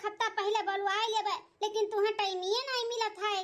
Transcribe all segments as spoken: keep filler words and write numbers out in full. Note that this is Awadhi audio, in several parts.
हफ्ता पहिले बोलवाए लेबे, लेकिन तुहे टाइमिये नाहीं मिलत है।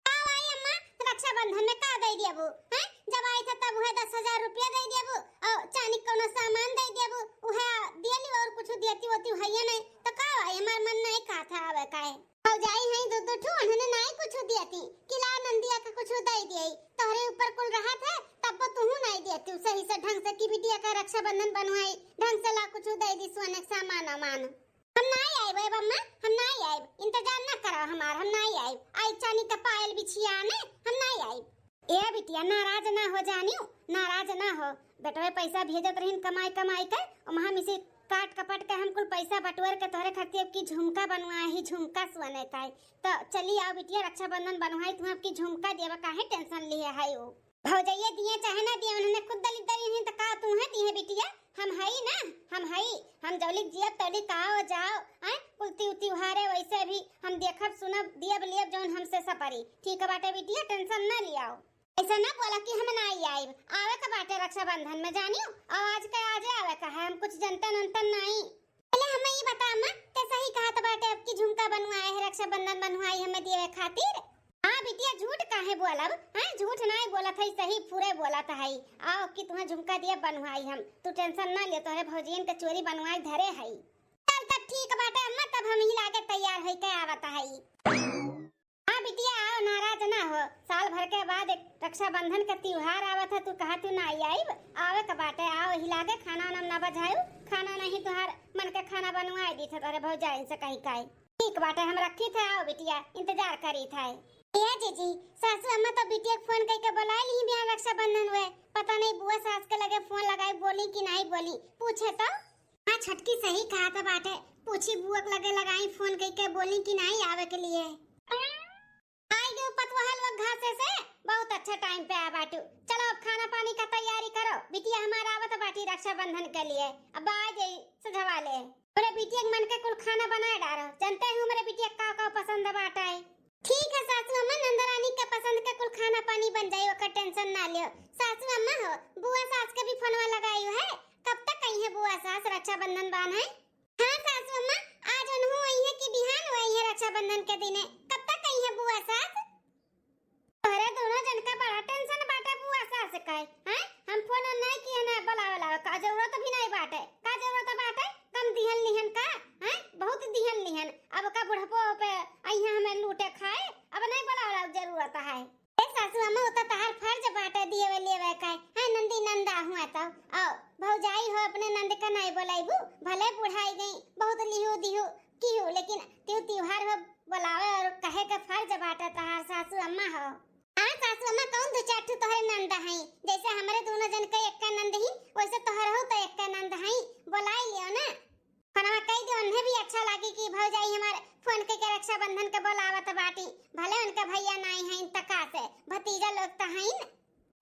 का भाई अम्मा, रक्षाबंधन में का दे देबू? हैं? जब आई थे तब उहे दस हजार रुपया दे देबू, और चांदी के कौनो सामान दे देबू, उहे दे ली, और कुछ देती होती है या नहीं? तो का भाई, हमार मन नहीं कहा था आवे का है। भौजाई हैं दो दो ठू, उन्होंने नाहीं कुछ देती, कि ला नंदिया के कुछ दे दिए, तोहरे ऊपर कुल रहा था, तब वो तुहू नाहीं देती सही से ढंग से कि बिटिया का रक्षाबंधन बनवाई, ढंग से ला कुछ दे दी सोने के सामान वामान। हम नाहीं आइब, ए बम्मा, हम नाहीं आइब। इंतजार ना करो हमार, हम नाहीं आइब। आई चानी का पायल बिछिया ने, हम नाहीं आइब। ए बिटिया, नाराज ना हो जानियो, नाराज ना हो। बेटवे पैसा भेजत रहीन कमाई कमाई के, ओमहा में से काट कपट के हम कुल पैसा बटोर के तोहरे खातिर अब की झुमका बनवाए ही, झुमका सोने का है। तो चली आओ बिटिया, रक्षाबंधन बनवाई, तुम अब की झुमका देवा, काहे टेंशन लिए है वो। भौजइया दिए चाहे ना दिए, उन्होंने खुद दलित दरी नहीं तो का तू है दिए बिटिया? हम हई ना, हम हई, हम जौलिक जियब तौलिक आओ जाओ, आए कुल ती-, त्योहारे वैसे भी हम देखब सुनब दियब लियब जौन हमसे सपरी। ठीक बाटे बिटिया, टेंशन ना लियाओ। ऐसा ना बोला कि हम ना आई आइब, आवे के बाटे रक्षाबंधन में जानियो, और आज के आजे आवे का है, हम कुछ जनतन उनतन नाई। पहले हमें ये बता अम्मा, ते सही कहा तो बाटे, अब की झुमका बनवाए है, रक्षाबंधन बनवाई हमें दिए खातिर। हाँ बिटिया, झूठ काहे बोलब? हाँ, झूठ नाहीं बोलत है, सही पूरे बोलत है। आओ कि तुम्हें झुमका दिया बनवाई हम, तू टेंशन ना ले, तोहरे भौजियन के चोरी बनवाई धरे है। चल तब ठीक बाटे अम्मा, तब हम ही लागे तैयार होई के आवत है। हाँ बिटिया, आओ, नाराज ना हो, साल भर के बाद एक रक्षाबंधन का त्योहार आवत है, तू कहा तू ना आई आइब, आवे के बाटे, आओ ही लागे, खाना वाना ना बजायू, खाना नहीं तुहार मन के खाना बनवाए दी थे तोहरे भौजाइन से कही काई। ठीक बाटे, हम रखी थे, आओ बिटिया, इंतजार करी थे। ए जीजी, सासू अम्मा तो बिटिया के फोन करके बुलाए ली बिहान रक्षाबंधन हुए। पता नहीं बुआ सास के लगे फोन लगाई, बोली कि नहीं बोली, पूछे तो। हाँ छोटकी, सही कहा तो बाटे, पूछी बुआ के लगे लगाई फोन करके, बोली कि नहीं आवे के लिए। आई गयो पतवहल वो घासे से, बहुत अच्छा टाइम पे आ बाटू। चलो अब खाना पानी का तैयारी करो, बिटिया हमारा आवत बाटी रक्षाबंधन के लिए, अब आ जाई सजवा ले। मेरे बिटिया के मन के कुल खाना बनाए डारो, जानते हो मेरे बिटिया का का पसंद बाटा है। ठीक है सासू अम्मा, नंदरानी के पसंद के कुल खाना पानी बन जाई, ओकर टेंशन ना लियो। सासू अम्मा हो, बुआ सास के भी फोनवा लगाई है, कब तक आई है बुआ सास रक्षाबंधन बान है? हाँ सासू अम्मा, आज उनहु आई है कि बिहान आई है रक्षाबंधन के दिने, कब तक आई है बुआ सास? अरे दोनों जन का बड़ा टेंशन बाटे बुआ सास का, हैं? हम फोन नहीं किए ना बुलावे लावे, का जरूरत भी नहीं बाटे, का जरूरत बाटे? कम दिहन लिहन का, हैं? बहुत दिहन लिहन, अब का बुढ़पो पे अइहे हमें लूटे खाए, अब नहीं बुलावे लावे जरूरत है। ए सासू अम्मा, उ तो तहार फर्ज बाटे दिए लेवे का, हैं? नंदी नंदा हुआ तो, आओ भौजाई हो, अपने नंद का नहीं बोलाइबू, भले बुढ़ाई गई, बहुत लिहू दिहू किहू, लेकिन त्यू त्योहार हो बोलावे और कहे के फर्ज बाटे तहार सासू अम्मा हो। हाँ सासू अम्मा, कौन दो चार ठू तोहरे नंद हैं? जैसे हमरे दोनों जन के एक नंद ही, वैसे तोहर हो तो एक नंद हैं, बोलाई लियो ना। फोनवा कई दे, उन्हें भी अच्छा लागी कि भौजाई हमार फोन के, के रक्षाबंधन के बोलावत बाटी। भले उनका भैया नाई हैं त का से, भतीजा लोग त हैं न।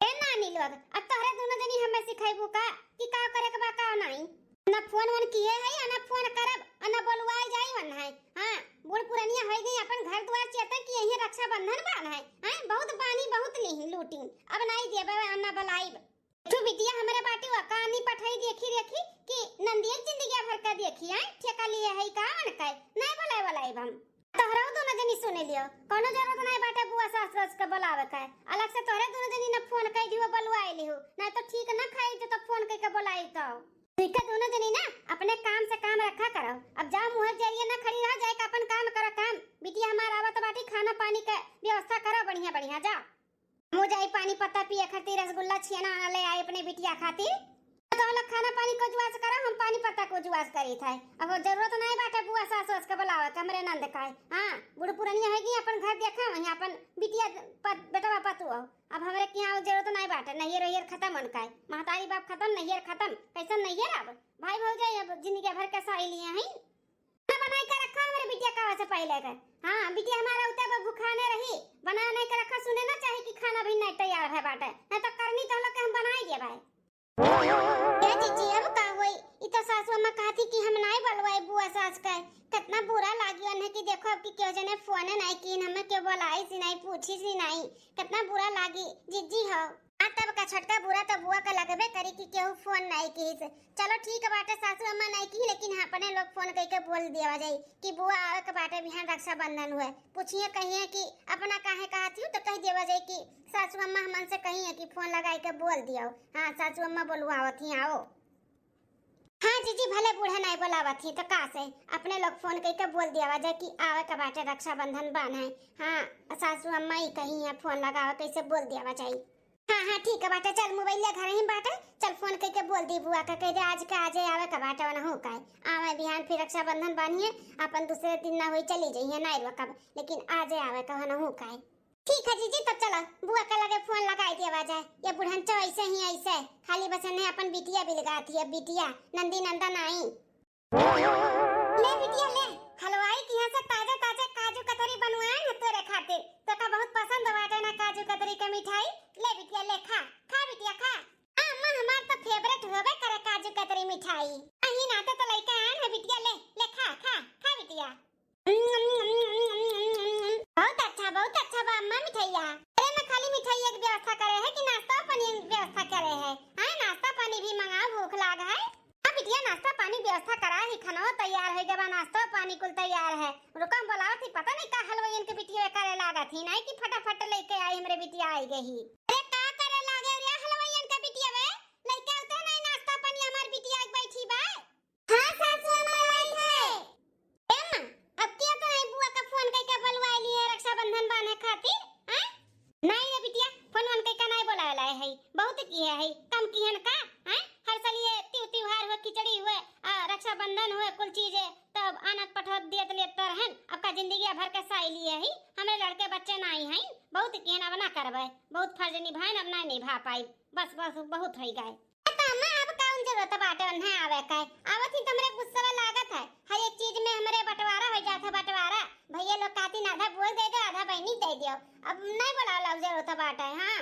ए नानी लोग, अब तोहरे दोनों जनी हमें सिखाइबू का कि का करे के बा का नाई? ना फोन वोन किए है, आ ना फोन करब, आ ना बोलवाए जाई वन है। हाँ, बूढ़ पुरनिया होई गई, अपन घर द्वार चेते कि यही रक्षाबंधन बान है। हाँ, बहुत बानी, बहुत लीही लूटी, अब नाई देबे, आ ना बलाइब। तू बिटिया हमरे बाटी वा कानी पठाई देखी देखी कि नंदिया जिंदगी भर का देखी, आए ठेका लिए है का मन का, नहीं बोलाए वाला है हम। तोहराऊ दोनों जनी सुने लियो, कोनो जरूरत नहीं बाटे बुआ सास सास के बोलावे का। अलग से तोहरे दोनों जनी ने फोन कर दियो, बोलवाए लिहो, नहीं तो ठीक ना खाई जो तो फोन करके बोलाई तो। ठीक है दोनों जनी ना अपने काम से काम रखा करो। अब जाओ मुहर जरिए ना खड़ी रहो, जाए के अपन काम करो काम। बिटिया हमार आवत बाटी, खाना पानी के व्यवस्था करो बढ़िया बढ़िया, जाओ। हमहू जाई पानी पत्ता पिए खातिर, रसगुल्ला छियाना आना ले आई अपने बिटिया खातिर। तो लोग खाना पानी को जुआस करो, हम पानी पत्ता को जुआस करी था। अब वो जरूरत नहीं बाटे बुआ सास वास के बुलावे के, हमरे नंद का है। हाँ, बूढ़ पुरनिया है कि अपन घर देखा, वहीं अपन बिटिया पत-, बेटवा पतुआ। अब हमरे के यहाँ जरूरत नहीं बाटे, नैहर वैहर खत्म उनका है, महतारी बाप खत्म, नैहर खत्म, कैसन नैहर अब? भाई भौजाई अब जिंदगी भर के साई लिए हैं। खाना बनाई के रखा हमरे बिटिया का से पहले के। हाँ, बिटिया हमारा उते अब भुखाने रही, बना नहीं के रखा, सुने ना चाहे कि खाना भी नहीं तैयार है बाटे, नहीं तो करनी तो हम लोग के हम बनाई दे भाई। ए जीजी, अब का होई? ई तो सासू अम्मा कहती कि हम नहीं बलवाई बुआ सास के। कितना बुरा लागी उन्हें कि देखो अब कि क्यों जने फोन नहीं की, हमें क्यों बुलाई सी नहीं, पूछी सी नहीं, कितना बुरा लागी। जीजी हो। हाँ, तब का छोटका बुरा तो बुआ का लगबे करी कि केहू फोन नाई किहिस। चलो ठीक बाटे, सासू अम्मा नाई किही, लेकिन हाँ, अपने लोग फोन कइके बोल दिया जाई कि बुआ आवे के बाटे, बिहान रक्षाबंधन हुए। पूछिए, कहिए कि अपना काहे कहत हियो, तो कह दिया जाई कि सासू अम्मा हमन से कहिए कि फोन लगाई के बोल दियो। हाँ, सासू अम्मा बोलवावत ही, आओ। हाँ जीजी, भले बूढ़ा नाई बोलावत ही तो का से, अपने लोग फोन कइके बोल दियावा जाए कि आवे के बाटे, रक्षाबंधन बान्हे। हाँ, सासू अम्मा ही कही है, फोन लगावे, कैसे बोल दियावा जाई। हाँ हाँ, ठीक है बाटे, चल मोबाइल ले घर ही बाटे, चल फोन कइके बोल दी बुआ का, कह दे आज के आजे आवे के बाटे, वनहू का आवे बिहान, फिर रक्षाबंधन बान्हिए, अपन दूसरे दिन ना होई चली जाइए, नाई रोकब, लेकिन आजे आवे के वनहू का। ठीक है जीजी, तब चलो बुआ के लगे फोन लगाई दिया जाए। ये बुढ़न चो ऐसे ही ऐसे, खाली बस इन्हें अपन बिटिया बिलगात ही, बिटिया, नंदी नंदन आई। ले बिटिया ले, हलवाई के यहाँ से ताजा ताजा काजू कतरी बनवाए हैं तोरे खातिर। तोका बहुत पसंद बाटे ना काजू कतरी के मिठाई। ले बिटिया ले, खा, खा बिटिया खा। आ, अम्मा, हमार तो फेवरेट होबे करे काजू कतरी मिठाई। अही नाते तो लइका आन है बिटिया, ले, ले खा, खा, खा बिटिया। बहुत अच्छा, बहुत अच्छा बा अम्मा मिठाइया। अरे, मैं खाली मिठाइया के व्यवस्था करे है कि नाश्ता पानी के व्यवस्था करे है? हाँ, नाश्ता पानी भी मंगाओ, भूख लाग है। हाँ बिटिया, नाश्ता पानी व्यवस्था करा ही, खाना तैयार हो गया बा, नाश्ता पानी कुल तैयार है। रुको, हम बोलावत ही, पता नहीं का हलवाइयन के बिटिया करे लागत ही, नहीं कि फटाफट लेके आई, हमरे बिटिया आई गई। अरे, का करे लागे रे हलवाइयन के बिटिया बे? लइका उठे नहीं, नाश्ता पानी हमार बिटिया के बैठी बा। हाँ सासू अम्मा, आई है। ए अम्मा, अब किया तो है बुआ का फोन कइके बुलवाई लिए रक्षाबंधन बान्हे खातिर, हैं? नहीं रे बिटिया, फोन वोन कइके नहीं बुलाए लाए है, बहुत किहे है, कम किहन का, हैं? हर साल ये त्यौ-, त्योहार हुए, खिचड़ी हुए, आ, रक्षाबंधन हुए, कुल चीजें तब आनत पठौत दियत लेत रहन, अब का जिंदगी भर के साई लिए है, हमरे लड़के बच्चे नहीं हैं, बहुत किहन अब ना करबे, बहुत फर्ज निभाइन, अब नहीं निभा पाई, बस, बस, बहुत हो गए। त अम्मा, अब कौन जरूरत बाटे उन्हें आवे के? आवत ही त हमरे गुस्सा लागत है। हर एक चीज में हमरे बंटवारा हो जात है, बंटवारा। भैया लोग कहती ना, आधा बुआ दे दो, आधा बहनी दे दियो। अब नहीं बोलावे लाग जरूरत बाटे, हाँ।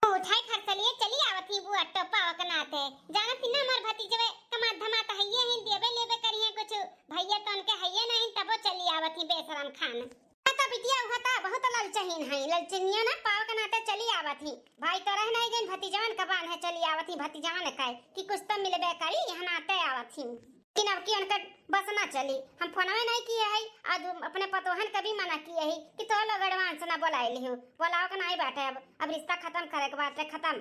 उठाई खर्च लिए चली आवत ही बुआ टोपा के नाते। जानत ही ना हमार भतीजवे कमात धमात हइये ही, देबे लेबे करिए कुछ। भैया तो उनके हइये नहीं, तबो चली आवत ही बेशरम खान। हाँ तो बिटिया, उहा तो बहुत ललचहीन है, ललचहिनिया ना पाव के नाते चली आवत ही। भाई तो रह नहीं गइन, भतीजवन का बान है चली आवत ही, भतीजवन का है कि कुछ तो मिलबे करी, यहाँ नाते आवत ही। लेकिन अब की उनका बस ना चली, हम फोनवे नहीं किए है, आज अपने पतोहन का भी मना किए है कि तो लोग एडवांस ना बोलाए लिहो, बोलाओ के नहीं बाटे, अब, अब रिश्ता खत्म करे के बाटे, खत्म।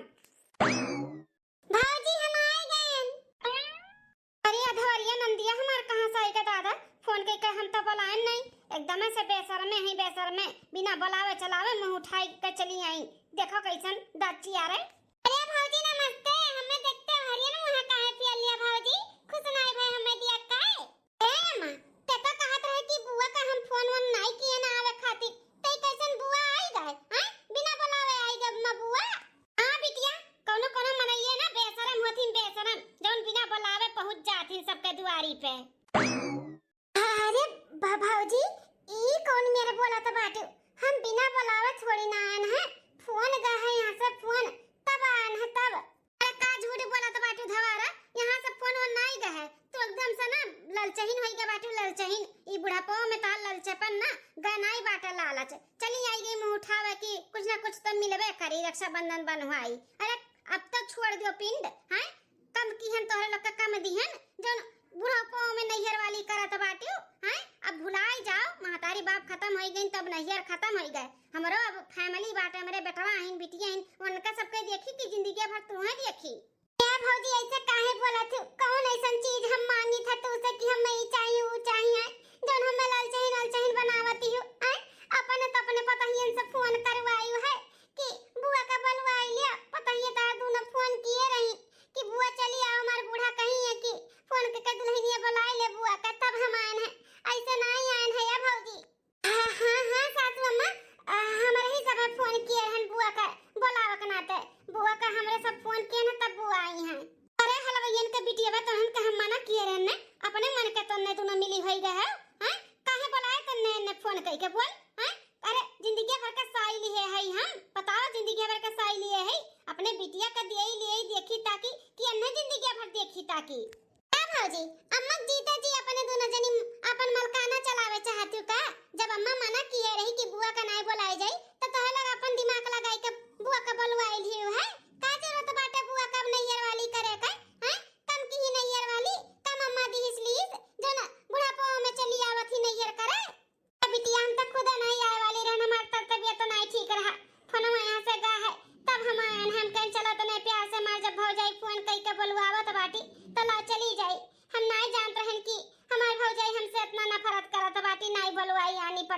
भौजी, हम आए गए। अरे अधवरिया नंदिया हमार कहाँ से आइगा दादा? फोन कइके हम तो बोलाएन नहीं। एकदमे से बेशरमे ही बेशरमे, बिना बोलावे चलावे मुँह उठाई के चली आई। देखो कैसन दाँत चियारे। अरे भौजी नमस्ते, हमें देखते हरियन मुँह काहे पियलिया भौजी? खुश नाई भए हमें दिया काहे? ए अम्मा, ते तो कहत रहे कि बुआ का हम फोन वोन नाई किए ना आवे खातिर। ते कैसन बुआ आई गए? हैं? बिना बोलावे आई गए अम्मा बुआ? हाँ बिटिया, कौनो कौनो मनइये ना बेशरम होथिन, बेशरम, जौन बिना बोलावे पहुँच जाथिन सबके दुआरी पे। अरे भा-, भौजी, ई कौन मेरे बोलत बाटू? हम बिना बोलावे थोड़ी ना आन है, फोन गा है यहाँ से फोन, तब आन है तब। अरे का झूठ बोलत बाटू धवारा, यहाँ से फोन वोन नाई गा है, तू एकदम से ना ललचहिन होई गा बाटू, ललचहिन। ई बुढ़ापो में तार ललचपन ना गा नाई बाटा लालच। चली आई गई मुँह उठावे कि कुछ ना कुछ तो मिलबे करी, रक्षाबंधन बन्हवाई। अरे अब तो छोड़ दियो पिंड, हैं? कम किहन तोहरे लोग का कम दिहन, जौन बुढ़ापो में नैहर वाली करत बाटियो, हैं? अब भुलाई जाओ, महतारी बाप खत्म होई गइन तब नैहर खत्म होई गए। हमरो अब फैमिली बाटे, हमरे बेटवा आइन, बिटिया आइन, उनका सबके देखी कि जिंदगी भर तुम्हें देखी। ए भौजी, ऐसे काहे बोलत हो? कौन ऐसन चीज हम मांगी था तुमसे कि हमें ई चाहिए, ऊ चाहिए, आय? जौन हमें ललचहिन, ललचहिन बनावती हो, आय? अपने तो अपने पतहियन से फोन करवाई है कि बुआ का बुलवाई लिया। पतहिया तार दूनो फोन किए रही कि बुआ चली आओ, हमार बूढ़ा कही है कि फोन के, के दुल्हनिया बुलाई ले बुआ का, तब हम आयन है, ऐसे नहीं आयन है या भौजी। हाँ, हाँ, हाँ, सासू अम्मा, आ, हमरे ही सब फोन किए रहन बुआ का बोलावे के नाते। बुआ का हमरे सब फोन किए ना, तब बुआ आई हैं। अरे हलवाइयन के बिटिया बा, तोहन के हम मना किए रहन ने, अपने मन के तोन्ने दुनो मिली होई गए है, हैं? काहे बोलाए तन्ने ने फोन कइके बोल, हैं? अरे जिंदगी भर का साई लिए है हम, बताओ जिंदगी भर का साई लिए है, अपने बिटिया का दिए लिए देखी ताकि कि अन्ने जिंदगी भर देखी ताकि। ए भौजी, अम्मा जीते जी अपने दुनो जनी अपन मलकाना चलावे चाहत हो का? जब अम्मा मना किए रही कि बुआ का नाई बोलाए जाई, तो तोहे लोग अपन दिमाग लगाई के बुआ का बोलवाइल ही है।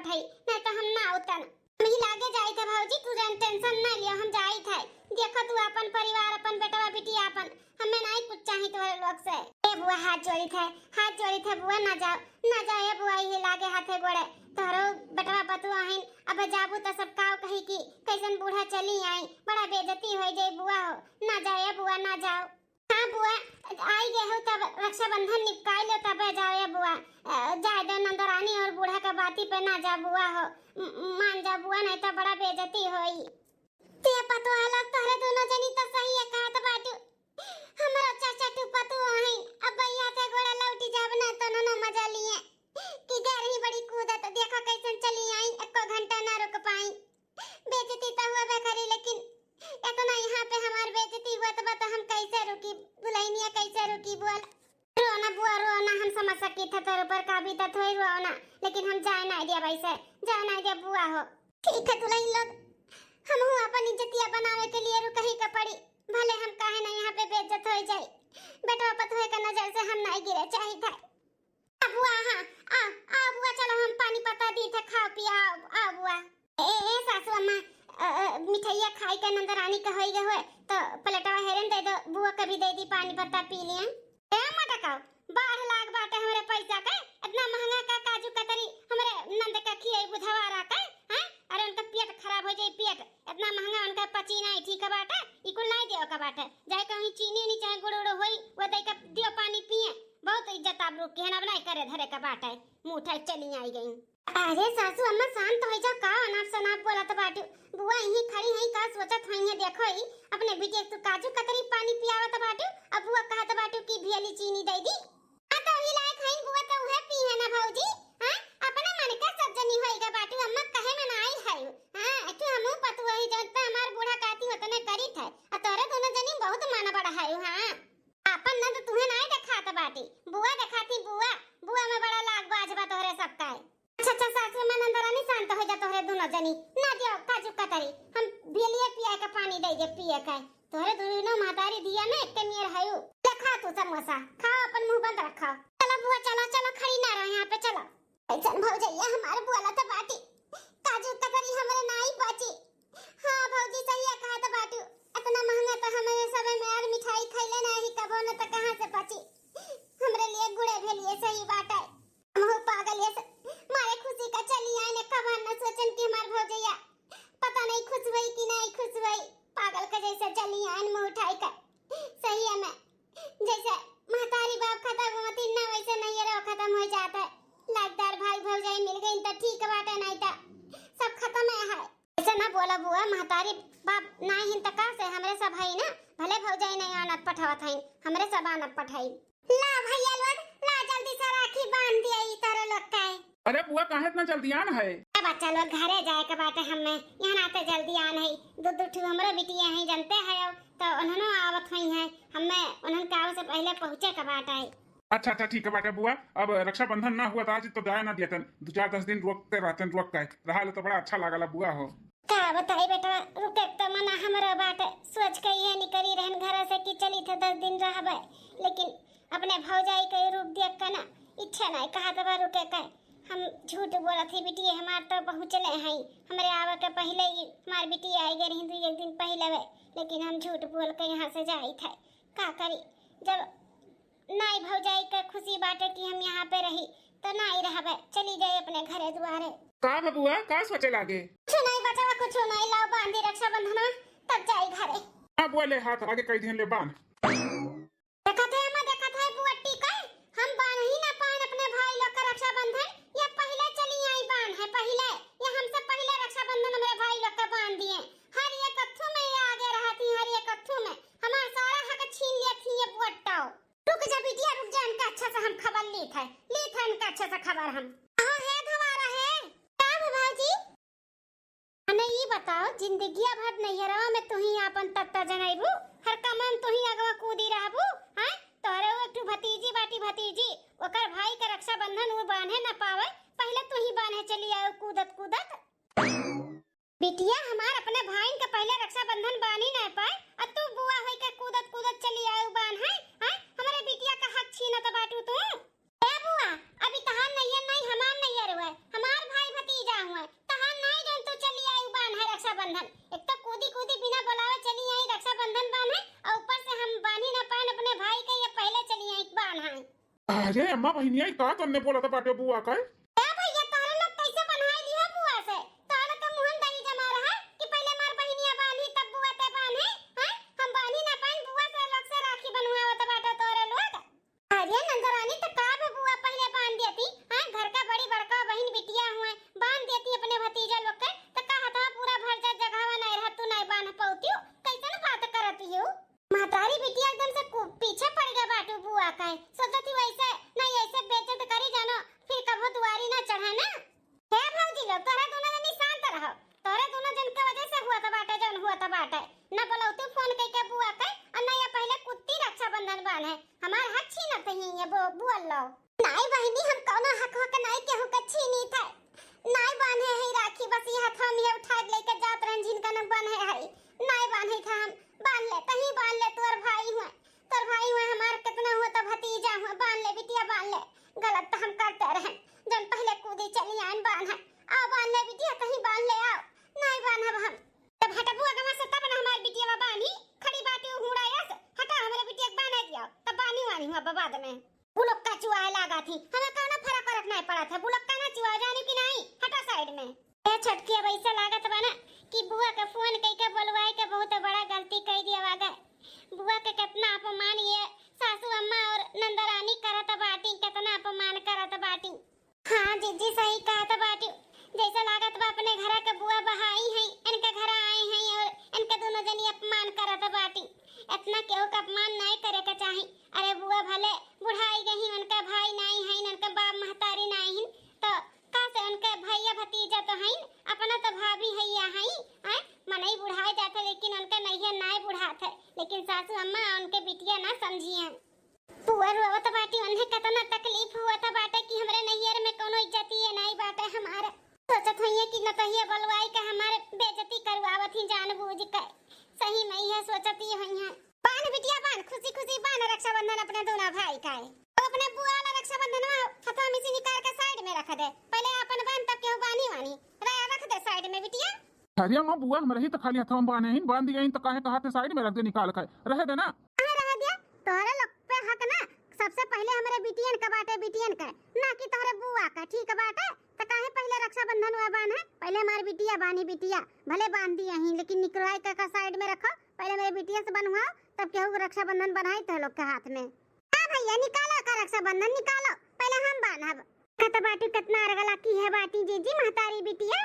भाई, नहीं तो हम ना उतन। हम ही लागे जाइत है भौजी, तू जन tension ना लियो, हम जाइत है। देखो तू अपन परिवार, अपन बेटवा बिटिया अपन, हमें नहीं कुछ चाहिए तोहरे लोग से। ए बुआ, हाथ जोड़ित है, हाथ जोड़ित है बुआ, ना जाओ, ना जाओ ए बुआ, यही लागे हाथे गोड़े। तोहरो बेटवा पतुआ हईन, अब जाबू त सब काव कही कि कैसन बूढ़ा चली आई, बड़ा बेइज्जती होइ जाई बुआ हो, ना जाओ ए बुआ, ना जाओ। हाँ बुआ, आई गए हो तब रक्षाबंधन निपटाई लो तब जाओ ए बुआ। अ, जाए दो नंदरानी और बूढ़ा का बाती पे ना जाओ बुआ हो, म-, मान जाओ बुआ, नहीं तो बड़ा बेइज्जती होई। ते पतोह लोग तोहरे दोनों जनी तो सही है कहत बाटू। हमरो चाचा टू पतोह हैं, अब भैया से गोड़ा लौटी जाब ना तो ननो मजा लिए। कि घर ही बड़ी कूदत, देखो कैसन चली आई, एको घंटा ना रुक पाई। बेइज्जती तो होबे करी, लेकिन इतना यहाँ पे हमार बेइज्जती हुआ तो बता हम कैसे रुकी, दुल्हनिया कैसे रुकी बोल? रो ना बुआ, रो ना, हम समझ सकी थे तोर ऊपर का बीतत होई, रो ना, लेकिन हम जाए ना दिया वैसे, जाए ना दिया बुआ हो। ठीक है दुल्हन लोग, हमहू अपन इज्जतिया बनावे के लिए रुकही के पड़ी, भले हम काहे ना यहाँ पे बेइज्जत हो जाई, बेटवा पतोह के नजर से हम नहीं गिरे चाहिए थे। आ बुआ, हाँ, आ, आ बुआ, चलो हम पानी पत्ता दी थे, खाओ पिया, आ, आ बुआ। ए, ए सासू अम्मा, अ, अ, मिठाइया खाई के नंदरानी का होई गए हुए, तो प्लेटवा हेरन दे दो, बुआ कभी दे दी पानी पत्ता पी लियन। ए मटकाओ, बाढ़ लाग बाटे हमरे पैसा के, इतना महंगा का काजू कतरी हमरे नंद का खियाई बुधवारा के, हैं? अरे उनका पेट खराब हो जाई पेट, इतना महंगा उनका पची नहीं ठीक बाटे, ई कुल नहीं देवे का बाटे। जाए कहीं चीनी उनी चाहे गुड़ उड़ होई, वो दे के दियो पानी पिए। बहुत इज्जत आबरू के हन, अब नहीं करे धरे का बाटे। मुंह उठाई चली आई गई। अरे सासू अम्मा शांत हो जा, का अनाप शनाप बोलत बाटू? बुआ यहीं खड़ी हैं, का सोचत होई है, देखो ही अपने बिटिया के तू काजू कतरी पानी पियावत बाटू, अब बुआ कहत बाटू कि भेली चीनी दे दी। आ तो ही लायक हईन बुआ, तो उहे पी है ना भौजी। हाँ, अपने मन के सब जनी होई गा बाटू, अम्मा कहे में ना आई है। हाँ, तू हमहू पतुआ ही जौन पे हमार बूढ़ा काती होतने करी थे, आ तोरे दोनों जनी बहुत मन बड़ा है। हाँ, आपन नंद तुहे नाई देखात बाटी, बुआ देखाती बुआ। बुआ में बड़ा लाग बाज बा तोहरे सबका। अच्छा, अच्छा, सासू अम्मा नंदरानी शांत हो जा तोहरे दोनों जनी। ना दियो काजू कतरी, हम भेलिए पिया के पानी दे दे पिए के। तोहरे दोनों महतारी दिया में एक मेर हयू। ले खा तू समोसा, खाओ अपन मुंह बंद रखो। चलो बुआ चलो, चलो खड़ी ना रहो यहाँ पे, चलो। ऐसन भौजैया हमारे बोला तो बाटी, काजू कतरी हमरे नाई बाची। हाँ भौजी, सही है कहत बाटू। इतना महंगा तो हमरे सबे में और मिठाई खैले नाही कबो, न तो कहाँ से बची। हमरे लिए गुड़े भेलिए सही बाटे। हमहू पागल ये से मारे खुशी का चली आए ने, कबर न सोचन कि हमार भौजैया पता नहीं खुश हुई कि नहीं खुश हुई। पागल के जैसे चली आए मुंह उठाई कर। सही है मैं जैसे महतारी बाप खत्म होती ना, वैसे नैहरो खत्म हो जाता है। लाखदार भाई भौजाई मिल गई तो ठीक बाटे, नहीं तो सब खत्म है। ऐसे ना बोला बुआ, महतारी बाप ना हिन त का से, हमरे सब है ना, भले भौजाई नहीं आनत पठावत है, हमरे सब आनत पठाई। ला भैया लोग, ला जल्दी से राखी बांध दिया ई तोरे लोग का है। अरे बुआ, काहे इतना जल्दी आन है? ए बच्चा लोग, घरे जाए के बाटे हमें, यहाँ नाते जल्दी आन है। दो दो ठू हमरो बिटिया है, जानते है, तो उन्होंने आवत हुई है, हमें उन्हन के आवे से पहले पहुँचे के बाटे। अच्छा, अच्छा, ठीक है बाटे बुआ, अब रक्षाबंधन ना हुआ तो आज तो जाए ना दिया तन, दो चार दस दिन रुकते रहते, रुक के रहा लो तो बड़ा अच्छा लागला बुआ हो। का बताई बेटा, रुके तो मना हमरो बाटे, सोच के ये निकली रहन घर से कि चली थे दस दिन रहबे, लेकिन अपने भौजाई के रूप देख के ना इच्छा नहीं कहा तबा रुके के। हम झूठ बोलत ही बिटिया, हमार तो पहुँचले हैं, हमरे आवे के पहले ही हमार बिटिया आई गई रही, दू एक दिन पहले वे, लेकिन हम झूठ बोल के यहाँ से जाई थे। का करी, जब नाई भौजाई के खुशी बाटे कि हम यहाँ पे रही, तो नाई रहबे, चली जाए अपने घरे दुआरे। का बबुआ, का सोचे लागे? कुछ नहीं बचवा, कुछ नहीं, लाओ बांधी रक्षाबंधन, तब जाई घरे। हाँ बुआ, ले हाथ आगे कई दिन ले बांध। देखत है अम्मा, देखत है बुअट्टी का, हम बांध ही ना पान अपने भाई लोग का रक्षाबंधन, ये पहले चली आई बांध है, पहले, ये हमसे पहले रक्षाबंधन हमरे भाई लोग का बांध दिए। हर एक अथू में ये आगे रहती, हर एक अथू में हमार सारा हक छीन लेती ये बुअट्टा। रुक जा बिटिया, रुक जा, इनका अच्छा से हम खबर ली था, ली था इनका अच्छा से खबर हम। अहो हे धवारा हे, का हो भौजी? हमें ई बताओ, जिंदगिया भर नैहरवा में तू ही आपन तत्ता जनैबू, हर काम में तू ही अगवा कूदी रहबू, हैं? तोहरे वो एक ठू भतीजी बाटी भतीजी, ओकर भाई के रक्षाबंधन वो बांधे न पावे, पहले तू ही बांधे चली आयो कूदत कूदत। बिटिया हमार अपने भाईन के पहले रक्षाबंधन बानी नहीं पाए, और तू बुआ होई के कूदत कूदत चली आयु बान है, हैं? हमरे बिटिया का हक छीनत बाटू तू। ए बुआ, अभी तहार नैयर नहीं, हमार नैयर हुए, हमार भाई भतीजा अरे अम्मा बहिनिया, ई का तन्ने बोलत बाटे बुआ का? ए भैया, तोहरे लोग कैसे बन्हाई लिहो बुआ से? तोहरे के मुहन दही जमा रहा कि पहले मार बहिनिया बान्ही तब बुआ ते बान्हे, हैं? हम बान्ही ना पाइन, बुआ से लोग से राखी बन्हवावत बाटे तोहरे लोग। अरे नंदरानी, त का बे बुआ पहले बान्ह देती, हैं? घर का बड़ी बड़का बहिन बिटिया हुए, बान्ह देती अपने भतीजा लोग के, त का हथवा पूरा भर जात जगहवा नहीं रहत, तू नहीं बान्ह पौतियो? कैसन बात करत हियो? महतारी बिटिया एकदम से कु-, पीछे पड़ गया बाटू बुआ का है। सोचत ही वैसे नहीं ऐसे बेइज्जत करी जानो, फिर कभो दुआरी ना चढ़े ना। हे भौजी लोग, तोहरे दोनों जनी शांत रहो। तोहरे दोनों जन के वजह से हुआ त बाटे जौन हुआ त बाटे। न बोलौतू फोन कइके बुआ के, और न ये पहले कुत्ती रक्षाबंधन बान्हे। हमार हक छीनत ही ये बो-, बुआ लो। नाई बहिनी, हम कौनो हक हक नाई केहू के छीनी थे। नाई बान्हे है राखी, बस ये हथवा में ये उठा के लेके जात रहन जिनका न बान्हे है। नाई बान्हे था हम। बान्ह ले, तहीं बान्ह ले, तोर भाई हुए, तोर भाई हुए, हमार कितना हुआ त भतीजा हुए, बान्ह ले बिटिया, बान्ह ले। गलत त हम करते रहन, जौन पहले कूदी चली आइन बान्हे। आओ बान्ह ले बिटिया, तहीं बान्ह ले, आओ। नाई बान्हब हम। तब हटबू अगवा से तब न हमार बिटिया बान्ही, खड़ी बाटी हुड़ा यस, हटा हमरे बिटिया के बान्हे दिया, तब बान्ही वानी हुआ बाद में। बुलक्का चुआए लागा थी, हमें कौनो फर्क फर्क नहीं पड़ा था, बुलक्का ना चुआ जानी कि नहीं, हटा साइड में। ए छोटकी, अब ऐसा लागत बा ना कि बुआ के फोन कई के बोलवाए के बहुत बड़ा गलती कई दिया वागा। बुआ के कितना अपमान ये सासू अम्मा और नंदरानी करत बाटी, कितना अपमान करत बाटी। हाँ जीजी, सही कहत बाटी। जैसा लागत बा अपने घरा के बुआ बहाई हैं, इनके घर आई हैं और इनके दोनों जनी अपमान करत बाटी। इतना केहू का अपमान नहीं करे के चाही। अरे बुआ भले बुढ़ाई गई, उनका भाई नहीं है, उनका बाप महतारी नहीं है, तो का से उनके भैया भतीजा तो हैं, अपना तो भाभी है या हैं, हैं? मनई बुढ़ाए जात है, लेकिन उनके नैहर नाय बुढ़ात है, लेकिन सासू अम्मा उनके बिटिया ना समझिए। पुअर रोवत बाटी, उन्हें कितना तकलीफ हुआ था बाटे कि हमरे नैहर में कोनो इज्जतिये नाई बाटे हमारे। सोचत होइए कि नतहिया बलवाई का हमारे बेइज्जती करवावत ही जानबूझ के। सही में यह सोचत ही होइए। बांध बिटिया बांध, खुशी खुशी बांध रक्षाबंधन अपने दोनों भाई का है। तो अपने बुआ वाला रक्षाबंधन में हथवा में से निकाल के साइड में रख दे। पहले अपन बांध तब केहू बांधी वानी। रे-, रख दे साइड में बिटिया। अरे अम्मा, बुआ हम रही तो खाली हथवा में बांधे ही, बांध दिया ही तो काहे कहा थे साइड में रख दे निकाल के। रहे दे ना। काहे रहे दिया? तोहरे लोग पे हक ना, सबसे पहले हमरे बिटियन का बाटे, बिटियन का, ना कि तोहरे बुआ का, ठीक बाटे? त काहे पहले रक्षाबंधन हुआ बांध है? पहले हमार बिटिया बानी, बिटिया भले बांध दिया ही, लेकिन निकलवाई का, का साइड में रखो, पहले मेरे बिटिया से बनवाओ, तब केहू रक्षाबंधन बनाई तो लोग के हाथ में। हाँ भैया, निकालो का रक्षाबंधन, निकालो, पहले हम बांधब। कत बाटी, कितना अरगला की है बाटी जीजी, महतारी बिटिया।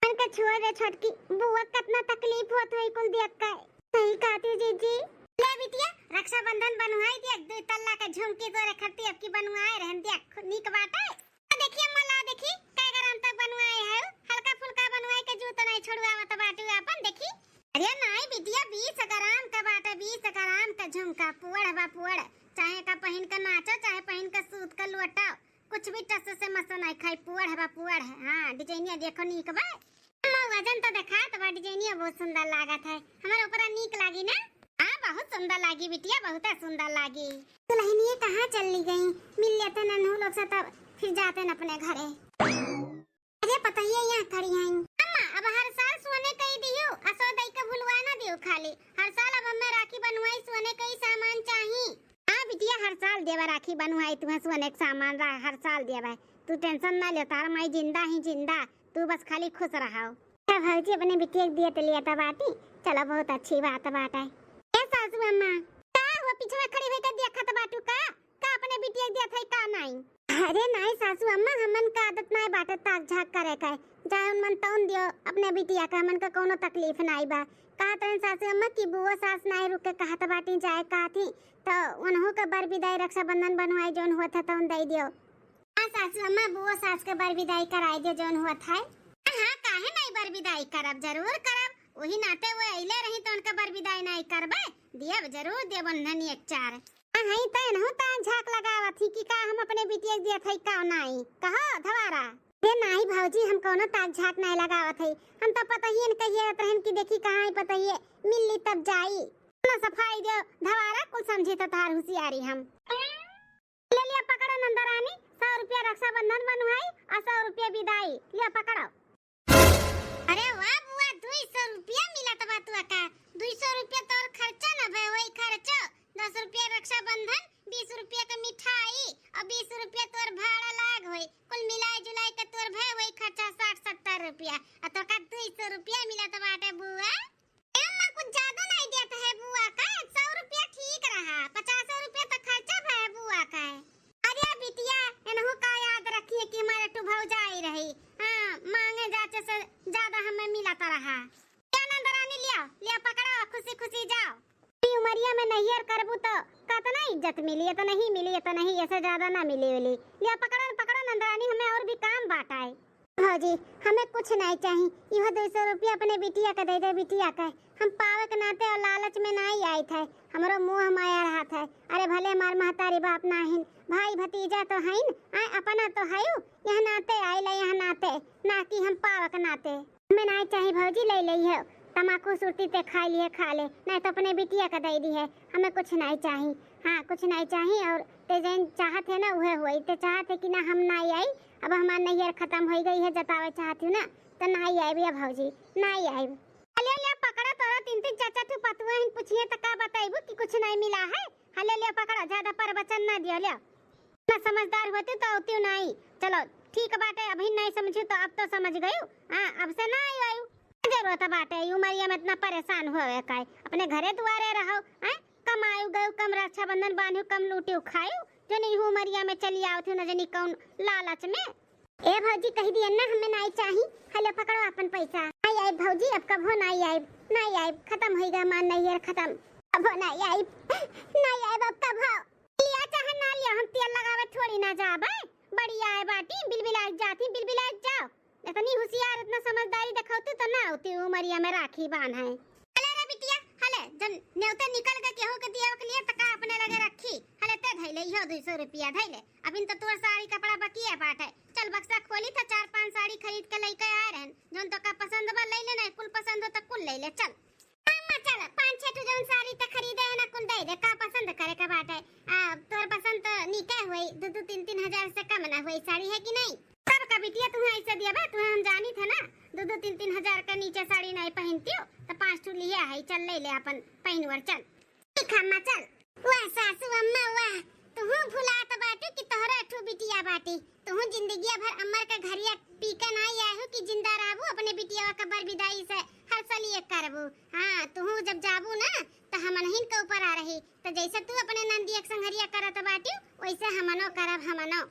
मन के छुए रे छोटकी, बुआ कितना तकलीफ होत होई कुल देख के। सही कहती जीजी। ले बिटिया, रक्षाबंधन बनवाई दिया, दो तल्ला के झुमकी तोरे खरती अब की बनवाए रहन दिया, खु-, नीक बाटे। आ देखी अम्मा, ला देखी, कै ग्राम तक बनवाए है, हल्का फुल्का बनवाए के जूत नहीं छोड़वावत बाटू आपन, देखी। अरे नाई बिटिया, बीस ग्राम का बाटे, बीस ग्राम का झुमका, पुअड़ बा पुअड़, चाहे का पहिन के नाचो, चाहे पहिन के सूत के लोटो, कुछ भी टस से मस नहीं खाई, पुअड़ है बा पुअड़ है। हाँ, डिजाइनिया देखो नीक बा। अम्मा, वजन तो देखात बा, डिजाइनिया बहुत सुंदर लागत है, हमारे ऊपर नीक लागी ना? हाँ, बहुत सुंदर लागी बिटिया, बहुत सुंदर लागी। दुल्हनिया कहाँ चली गई? मिल लेते नन्हू लोग से तब फिर जाते न अपने घरे। अरे पतोहिया यहाँ खड़ी हैं। अम्मा, अब हर साल सोने कई दियो, असो दई के भुलवा ना दियो खाली। हर साल अब हमें राखी बनवाई, सोने कई सामान चाही। हाँ बिटिया, हर साल देवा राखी बनवाई, तुम्हें सोने के सामान रा-, हर साल देवा। तू टेंशन ना ले, तार माई जिंदा ही जिंदा, तू बस खाली खुश रहो। ए भौजी, अपने बिटिया के दियत लियत बाटी, चलो बहुत अच्छी बात बाटे। ए सासू अम्मा, का हुआ, पीछे में खड़ी होइके देखत बाटू का? का अपने बिटिया के दियत है का नाई? अरे नाई सासू अम्मा, हमन का आदत नाई बाटे ताक झाक करे के, जौन मन तौन दियो अपने बिटिया के, हमन का कौनो तकलीफ नाई बा। कहत रहन सासू अम्मा कि बुआ सास नाई रुक के कहत बाटी जाए कहत ही, तो उन्हों के बर बिदाई रक्षाबंधन बनवाई जौन होत है तौन दे दियो। हाँ सासू अम्मा, बुआ सास के बर बिदाई कराई दियो जौन होत है। हाँ, काहे नाई बर बिदाई करब, जरूर करब। वही नाते वो अइले रही तो उनका बर बिदाई नाई करबे, दियब जरूर दियब उन्हन एक चार। हाँ, हई तो एनहु ताक झाक लगावत ही कि का हम अपने बिटिया के दियत हई का नाई। कहो धवारा। रे नाई भौजी, हम कौनो ताक झाक नाई लगावत हई, हम तो पतोहियन कहिए रहत रहन कि देखी कहाँ है पतोहिए, मिल ली तब जाई। ना सफाई दियो धवारा, कुल समझी तो तार हुसियारी हम। ले लिया पकड़ो नंदरानी, सौ रुपया रक्षाबंधन बनवाई और सौ रुपया बिदाई। लिया पकड़ो। अरे वाह बुआ, दुई सौ रुपया मिलत बा तुआ का। दुई सौ रुपया तोर खर्चा न भे, वही खर्चो। दस रुपया रक्षाबंधन, बीस रुपया का मिठाई और बीस रुपया मिलत बाटे बुआ। ए अम्मा, कुछ ज्यादा नाहीं देत है बुआ का, सौ रुपया ठीक रहा, पचास रुपया तो खर्चा भय बुआ का। अरे बिटिया, एनहू का याद रखिए कि हमारे टू भौजाई रही, हाँ, मांगे जाचे से ज्यादा हमें मिलत रहा। लिया नंदरानी, लिया, लिया पकड़ा, खुशी खुशी जाओ। ई उमरिया में नैहर करबू तो कतना इज्जत मिली, इतना ही मिली, इतना ही, ऐसे ज्यादा ना मिली उली। लिया पकड़ा, पकड़ा नंदरानी, हमें और भी काम बाटा है। भौजी, हमें कुछ नाहीं चाही, इहो दुई सौ रुपया अपने बिटिया के दे दे, बिटिया के। हम पावे के नाते और लालच में नाहीं आइत है, हमरो मोह माया रहत है। अरे भले हमार महतारी बाप नाहिन, भाई भतीजा तो हईन, आए अपना तो हयू, यह नाते आइला, यह नाते, ना कि हम पावे के नाते। हमें नाहीं चाही भौजी, ले लइहे, तमाकू सुरती ते खाइ लिहे खा ले, नाहीं तो अपने बिटिया के दे दिहे, हमें कुछ नाहीं चाही। हाँ, कुछ नाहीं चाही, और ते जैन चाहत है ना उहे होई, ते चाहत है कि ना हम नाहीं आई, अब हमार नैहर खतम होइ गई है, जतावे चाहत हूँ ना, तो नाहीं आइब या भौजी, नाहीं आइब। ले ले पकड़ा, तोरा तीन तीन चार चार ठो पतुआ हिन, पूछिए तो का बताइबू कि कुछ नाहीं मिला है। हाँ, ले ले पकड़ा, ज्यादा प्रवचन ना दियो, ले। ना समझदार होती तो अउतिउ नाहीं। चलो ठीक बाटे, अभी नाहीं समझू तो अब तो समझ गयू। हाँ, अब से ना आयु, आयु। जरूरत बाटे ई उमरिया में इतना परेशान होवे का, अपने घरे दुआरे रहो, हैं? कम आयु गयू, कम रक्षाबंधन बांधू, कम लूटियो खायू, जनी ई उमरिया में चली आवत हो, न जनी कौन लालच में। ए भौजी, कहि दिए ना, हमें नाहीं चाही। हले पकड़ो अपन पैसा। नाहीं आइब भौजी, अब कबहो नाहीं आइब, नाहीं आइब, खतम होइगा हमार नैहर, खतम। कबहो नाहीं आइब, नाहीं आइब अब कबहो। लिया चाहे ना लिया, हम तेल लगावे थोड़ी ना जाबे। बड़ी आए बाटी, बिलबिलाए जाती, बिलबिलाए जाओ। इतनी होशियार, इतना समझदारी दिखाती तो ना होती उमरिया में राखी बांधे। हले रे बिटिया, हले, जब नेवते निकल गए केहू के दिया के लिए, तो का अपने लगे रखी? हले ते धइले, इहो दुई सौ रुपया धइले। अबिन तो तोर साड़ी कपड़ा बकिया बाटे। चल बक्सा खोली, तो चार पांच साड़ी खरीद के लइके आए रहन। जौन तो का पसंद बा, ले ले, नहीं कुल पसंद हो तो कुल ले ले, चल। अम्मा, चल, पाँच छह ठो जौन साड़ी त खरीदे है ना, कुल दे दे, का पसंद करे के बाटे। आ, तोर पसंद तो नीके होई, दू दू तीन तीन हजार से कम ना होई साड़ी, है कि नहीं? तब का बिटिया, तुम्हें ऐसे दिया बा, तुम्हें हम जानी थे ना, दू दू तीन तीन हजार के नीचे साड़ी नहीं पहनती हो, तो पाँच ठो लिया है, चल ले ले अपन, पहन वर चल। ठीक है अम्मा, चल। वाह सासू अम्मा वाह, तुहू भुलात बाटू कि तोहरा ठू बिटिया बाटी। तुहू जिंदगिया भर अमर का घरिया पी के ना आए हो कि जिंदा रहबू, अपने बिटिया का बरबिदाई से हर साल ये करबू। हाँ, तुहू जब जाबू ना तो हमनहिन के ऊपर आ रही। तो जैसे तू अपने नंदिया के संघरिया करत बाटू, वैसे हमनो करब, हमनो।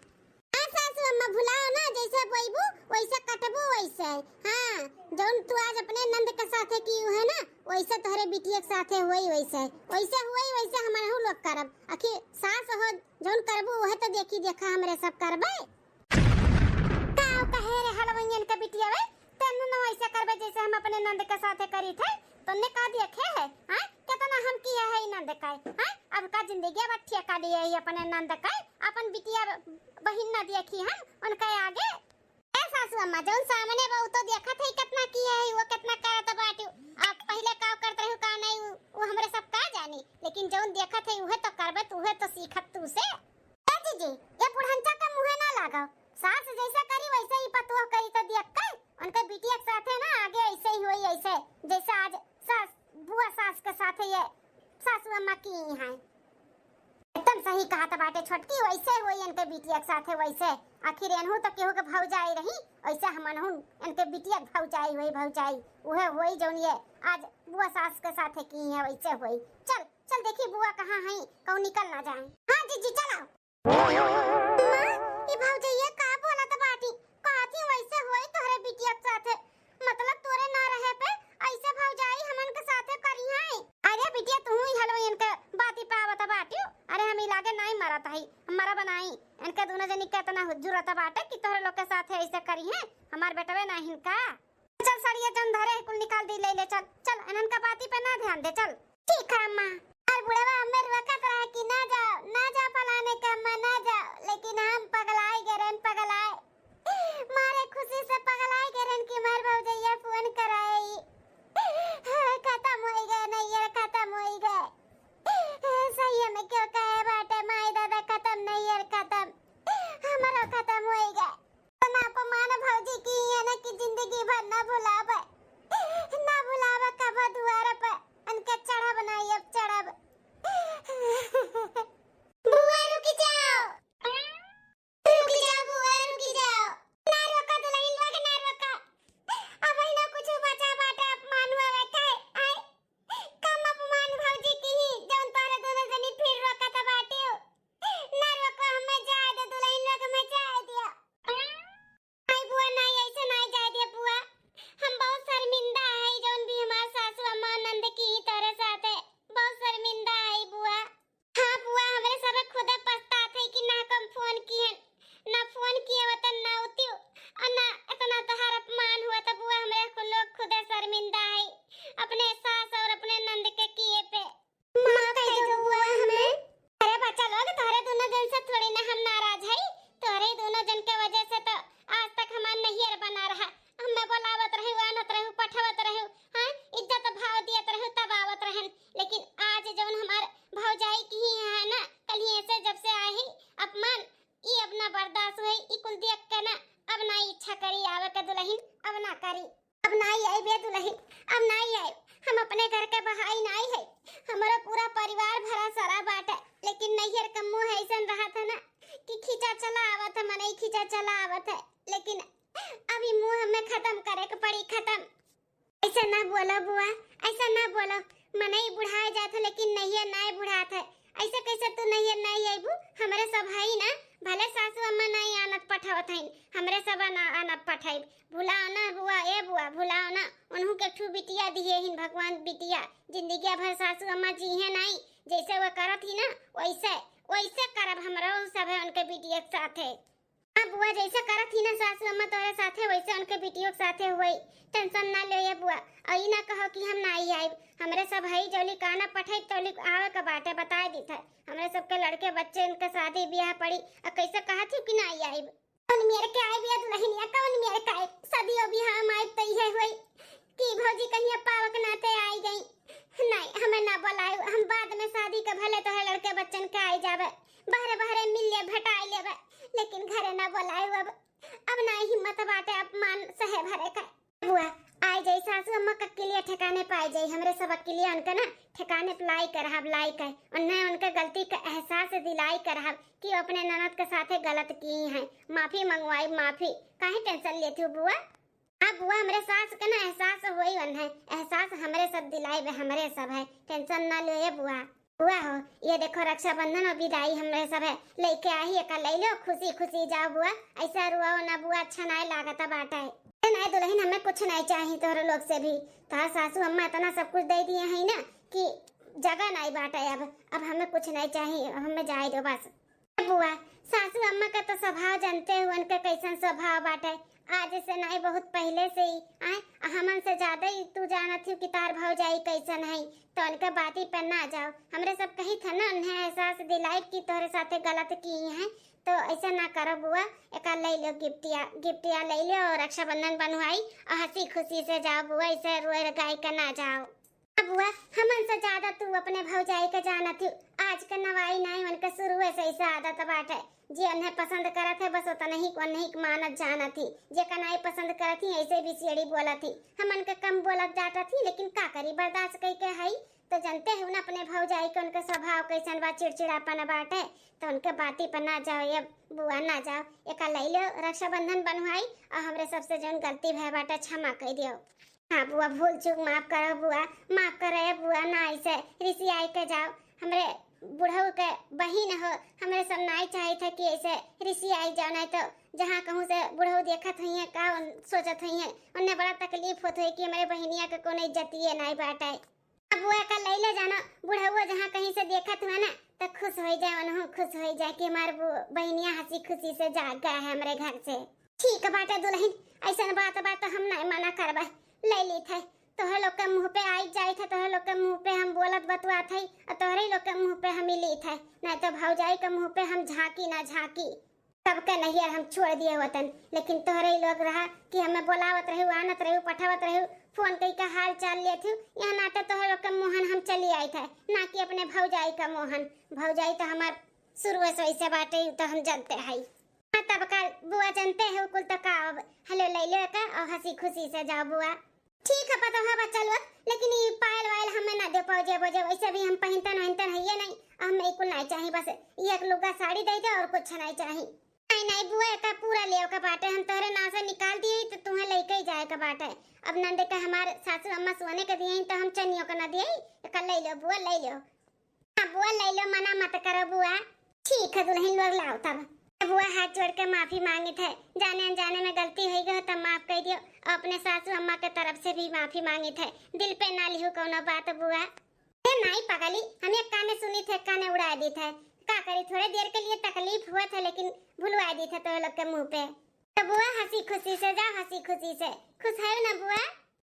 हाँ सासू अम्मा, भुलाओ ना, जैसे बोइबू वैसे कटबू वैसे। हाँ, जौन तू आज अपने नंद के साथे की है ना, वैसे तोहरे बिटिया के साथे होई वैसे। वैसे होई वैसे हमनहू लोग करब। आखिर सास हो, जौन करबू वह तो देखी देखा हमरे सब करबे। का कहे रे हलवैयन के बिटिया वे, तेनू न वैसे करबे जैसे हम अपने नंद के साथे करी थे। तन्ने का देखे है, हाँ? कितना हम किया है ई नंद का, हाँ? अब का जिंदगी अब ठेका लिए है अपने नंद का, अपन बिटिया बहिन ना देखी हम उनके आगे। ए सासू अम्मा, जौन सामने बा, उ तो देखत है कितना किया है, वो कितना करत बाटू। आप पहले का करत रहू, का नहीं, उ, उ हमरे सब का जानी, लेकिन जौन देखत है, उहे तो करबे, तो उहे तो सीखत तू से। ए जीजी, ये बुढ़ंचा का मुँहे ना लागो, सास जैसा करी वैसे ही पतोह करी, तो देख के उनके बिटिया के साथे ना आगे ऐसे ही होई, ऐसे जैसे आज सास, बुआ सास के साथे ये सासू अम्मा की हैं। एकदम सही कहत बाटे छोटकी, वैसे होई इनके बिटिया के साथे वैसे। आखिर एनहू तो केहू के भौजाई रही, वैसे हमनहू इनके बिटिया के भौजाई होई, भौजाई उहे होई जौन ये आज बुआ सास के साथे की हैं, वैसे होई। चल, चल देखी बुआ कहाँ हैं, कहूँ निकल ना जाए। हाँ जीजी, चल आओ। माँ, ई भौजैया का बोलत बाटी? कहती वैसे होई तोहरे बिटिया के साथे, मतलब तोरे ना रहे पे ऐसे भौजाई हमन के साथे करी हैं। अरे बिटिया, तू ही हलवैयन के बाती पे आवत बाटियो। अरे हम ई लागे नाई मरत हई, हम मरब नाई। इनके दोनों जनी के इतना जुर्रत बाटे कि तोहरे लोग के साथे ऐसे करी हैं, हमार बेटवे नाहिन का? चल साड़िया जौन धरे है कुल निकाल दी, ले ले चल, चल इनन का बाती पे ना ध्यान दे, चल। ठीक है अम्मा। और बुढ़वा हमें रोकत रहा कि ना जाओ, ना जाओ फलाने के अम्मा, ना जाओ, लेकिन हम पगलाए गए रहन, पगलाए। मारे खुशी से पगलाए गए रहन कि मार भौजैया फोन कराए। खत्म होई गए नैयर, खत्म होई गए। सही में क्यों कहे बाटे माई दादा, खत्म नैयर, खत्म। हमरो खत्म होई गए। इतना अपमान भौजी की है ना कि जिंदगी भर ना भुलावे, ना भुलावे कबो दुआर पे। इनके चढ़ब ना, अब चढ़ब। नैहर का मुँह ऐसन रहत है ना कि खींचा चला आवत है, मनई खींचा चला आवत है, लेकिन अभी मुँह हमें खत्म करे के पड़ी, खत्म। ऐसे ना बोलो बुआ, ऐसा ना बोलो। मनई बुढ़ाए जात है, लेकिन नैहर नाय बुढ़ात है। ऐसे कैसे तू नैहर नाय अइबू? हमरे सब हई ना, भले सासू अम्मा नाय आनत पठावत हईन, हमरे सब ना आनत पठाइब। भुलाओ ना बुआ, ए बुआ, भुलाओ ना। उन्हू के ठू बिटिया दिहे हिन भगवान, बिटिया। जिंदगिया भर सासू अम्मा जीहे नाई, जैसे वो करत ही ना, वैसे, वैसे करब हमरो सब है उनके बिटिया के साथे। हाँ बुआ, जैसे करत ही ना सासू अम्मा तोरे साथे, वैसे उनके बिटियों के साथे होई। टेंशन ना ले ये बुआ, और ई ना कहो कि हम ना आई आइब। हमरे सब हई, जौली काना पठाई तौली आवे के बाटे, बताए दीत है। हमरे सबके लड़के बच्चे, उनके शादी ब्याह पड़ी, और कैसे कहत ही कि ना आई आइब। कौन मेर के आई बिया दुल्हनिया, कौन मेर के आई? शादियों ब्याह में आई तो इहे होई कि भौजी कहिया पावक नाते आई गई। नहीं, हमें ना बुलायो, हम बाद में शादी के भले तोहे लड़के बच्चन के आई जावे, बहरे बहरे मिल ले, भेटाई लेवे, लेकिन घरे ना बुलायो। अब, अब ना हिम्मत बाटे अपमान सहे भरे का। बुआ, आई जाई सासू अम्मा का किलिया ठिकाने पाई जाई, हमरे सब किलिया उनके ना ठिकाने पे लाई करहब, लाई कर उन्हें उनके गलती का एहसास दिलाई करहब कि वो अपने ननद के साथे गलत की हैं। माफी मंगवाई, माफी। काहे टेंशन लेती हो बुआ? हाँ बुआ, हमरे सास के ना एहसास होई उन्हें, एहसास हमरे सब दिलाई बे, हमरे सब है, टेंशन ना ले बुआ। बुआ हो, ये देखो रक्षाबंधन और विदाई हमरे सब है, लेके आई, एका ले लो, खुशी खुशी जाओ बुआ। ऐसा रुआओ ना बुआ, अच्छा नाय लागत बाटे। ए नाय दुल्हन, हमें कुछ नाय चाही तोहरे लोग से भी। तोहार सासू अम्मा इतना सब कुछ दे दिए हैं ना कि जगह नाय बाटे। अब, अब हमें कुछ नाय चाही, अब हमें जाए दो बस। ए बुआ, सासू अम्मा का तो स्वभाव जानते हो, उनका कैसन स्वभाव बाटे। आज से नाय, बहुत पहले से ही आए, हमन से ज्यादा ही तू जानत हो कि तार भौजाई कैसन है, तो उनके बाती पर ना जाओ। हमरे सब कही था ना, उन्हें एहसास दिलाई कि तोहरे साथे गलत की हैं, तो ऐसा ना करो बुआ, एका ले लो गिफ्टिया, गिफ्टिया ले लो और रक्षाबंधन बनवाई और हंसी खुशी से जाओ बुआ, ऐसे रोए गाय के ना जाओ। अब बुआ, हमन से ज्यादा तू अपने भौजाई के जानत ही, आज के नवाई नाई, उनके शुरुए से ऐसा आदत बाटे, जे उन्हें पसंद करत है बस उतना ही को नहीं मानत जानत ही, जे का नाई पसंद करत ही ऐसे भी सीढ़ी बोलत ही, हमन के कम बोलत जाटत ही, लेकिन का करी, बर्दाश्त कई के हई। तो जानते हो ना अपने भौजाई के, उनके स्वभाव कैसन बा, चिड़चिड़ापन बाटे, तो उनके बाती पर ना जाओ ये बुआ, ना जाओ। एका ले लो, रक्षाबंधन बनवाई और हमरे सबसे जौन गलती भय बाटे क्षमा कर दियो। हाँ बुआ, भूल चूक माफ करो बुआ, माफ करो ये बुआ, ना ऐसे रिसियाई के जाओ। हमरे बुढ़ऊ के बहिन हो, हमरे सब नाई चाहित है कि ऐसे रिसियाई जाओ, नहीं तो जहाँ कहूँ से बुढ़ऊ देखत हुई है का उन-, सोचत हुई है, उन्हें बड़ा तकलीफ होत हुई कि हमरे बहिनिया के कोनो इज्जतिये नाई बाटे। अब वो एका लैले जाना, बुढ़ऊ जहाँ कहीं से देखत हुआ ना, तो खुश हो जाए, उन्हों खुश हो जाए कि हमार बु-, बहिनिया हंसी खुशी से जा गया है हमरे घर से। ठीक बाटे दुल्हन, ऐसन बात बा तो हम नहीं मना करबे, ले ली थे। तोहरे लोग के मुंह पे आई जाई थे, तोहरे लोग के मुंह पे हम बोलत बतुआत है, और तोहरे लोग के मुंह पे हम ही ली थे, नहीं तो भौजाई के मुंह पे हम झांकी ना झांकी। सबके नैहर हम छोड़ दिए होतन, लेकिन तोहरे ही लोग रहा कि हमें बोलावत रहू, आनत रहू, पठावत रहू, फोन कई का हाल चाल लेत हूँ। यहाँ नाते तोहरे लोग के मोहन हम चली आई थे, ना कि अपने भौजाई का मोहन। भौजाई तो हमार शुरू से ऐसे बाटे, उ तो हम जानते हई। हाँ, तब का बुआ जानते हो कुल, तो का अब हेलो ले लो का और हंसी खुशी से जाओ बुआ। ठीक है पतोहा बच्चा लोग, लेकिन ई पायल वायल हमें ना दे पाओ, जे बोझे वैसे भी हम पहिनतन वहिनतन हइये नहीं, हमें ई कुल नहीं चाही, बस ई एक लुगा साड़ी दे दे और कुछ नहीं चाही। नहीं नहीं बुआ, एका पूरा लेव का बाटे, हम तोहरे नाव से निकाल दिए तो तुम्हें लेके ही जाए का बाटे। अब नंद के हमार सासू अम्मा सोने के दिए तो हम चनियों का ना दिए, एका ले लो बुआ, ले लो। हाँ बुआ, ले लो, मना मत करो बुआ। ठीक है दुल्हन लोग, लाओ तब। बुआ हाथ जोड़ के माफी मांगित है, जाने अनजाने में गलती हो गई हो तब माफ कर दियो, और अपने सासू अम्मा के तरफ से भी माफी मांगित है, दिल पे ना लिहू कौनो बात बुआ। ए नाई पगली, हम एक काने सुनी थे, एक काने उड़ा दी थे, का करी, थोड़े देर के लिए तकलीफ हुआ था लेकिन भुलवा दी थे तो लोग के मुंह पे। तो बुआ हंसी खुशी से जाओ, हंसी खुशी से। खुश है ना बुआ?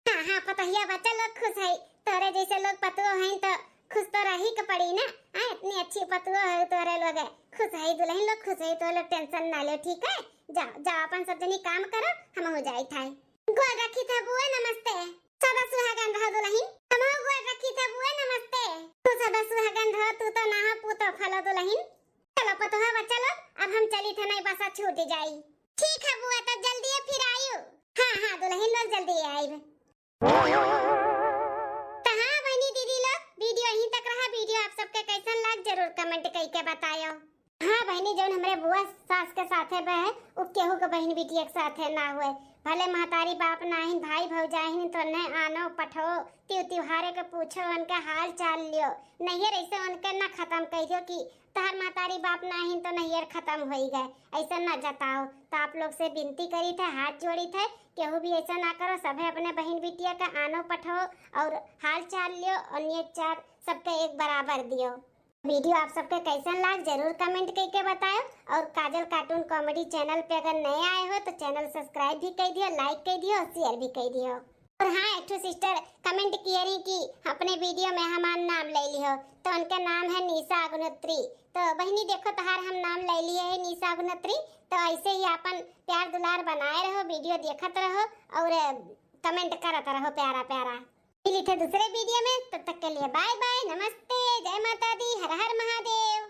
हाँ, हाँ, पतोहिया बच्चा लोग खुश है। तोरे जैसे लोग पतुओ हैं तो खुश तो रही के पड़ी ना। हाँ, इतनी अच्छी पतुओ है तोरे लोग है। खुश है दुल्हन लोग, खुश है तो लोग, टेंशन ना लो, ठीक है? जाओ, जाओ, अपन सब जनी काम करो, हम हो जाई थाई। गोड़ रखी था बुआ, नमस्ते। सदा सुहागन रहो दुल्हन। हम हो गोड़ रखी था बुआ, नमस्ते। तू सदा सुहागन रहो, तू तो ना हो पूतो फलो दुल्हन। चलो पतोहा बच्चा लोग, अब हम चली थे, नहीं बसा छूट जाई। ठीक है बुआ, तब जल्दी फिर आयु। हाँ, हाँ, दुल्हन लोग जल्दी आइब। तो हाँ बहनी दीदी लोग, वीडियो यहीं तक रहा। वीडियो आप सबके कैसन लाग, जरूर comment कइके बतायो। हाँ बहिनी, जौन हमरे बुआ सास के साथे बा है, उ केहू के बहिन बिटिया के साथे ना हुए। भले महतारी बाप नाहिन, भाई भौजाई हिन, तो उन्हें आनो पठो, तिउ तिउहारे के पूछो, उनके हाल चाल लियो। नैहर ऐसे उनके ना खत्म कइ दियो कि तहार महतारी बाप नाहिन तो नैहर खत्म होई गए, ऐसा ना जताओ। तो आप लोग से विनती करी थे, हाथ जोड़ी थे, केहू भी ऐसा ना करो। सभे अपने बहिन बिटिया का आनो पठो और हाल चाल लियो और नेक चार सबके एक बराबर दियो। वीडियो आप सबके कैसन लाग, जरूर comment कइके बतायो। और काजल cartoon comedy channel पे अगर नए आए हो तो channel subscribe भी कइ दियो, like कइ दियो और share भी कइ दियो। और हाँ, एक ठो sister comment किए रही कि अपने वीडियो में हमार नाम ले लिहो, तो उनका नाम है निशा अग्नोत्री। तो बहिनी देखो, तहार हम नाम ले लिए है निशा अग्नोत्री। तो ऐसे ही अपन प्यार दुलार बनाए रहो, वीडियो देखत रहो और comment करत रहो प्यारा प्यारा। मिली थे दूसरे वीडियो में, तब तक के लिए bye bye, नमस्ते, जय माता दी, हर हर महादेव।